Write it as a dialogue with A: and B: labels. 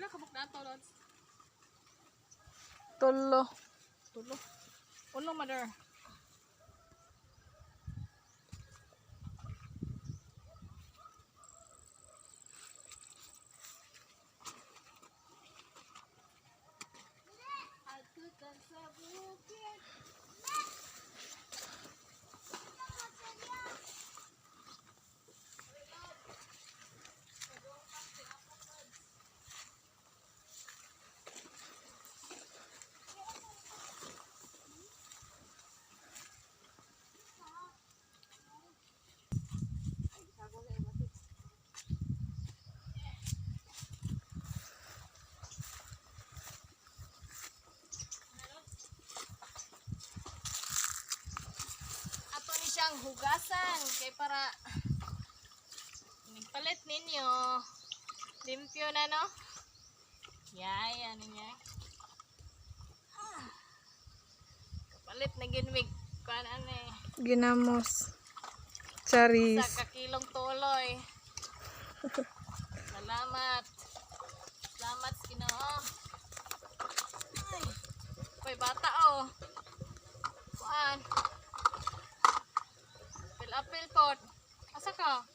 A: Pila ka na to, Lods?
B: Tulo.
A: Tulo. Ulo, mother. Ato ni siyang hugasan kay para palit ninyo limpyo na, no? Yaya ninyo. Ah. Kapalit na ginmig kuan ano eh.
B: Ginamos.
A: Sa
B: Charis.
A: kakilong tuloy. Salamat. Salamat sa Ginoo. Ay. Uy, bata oh. Kuan. Apil-apil pod. Asa ka?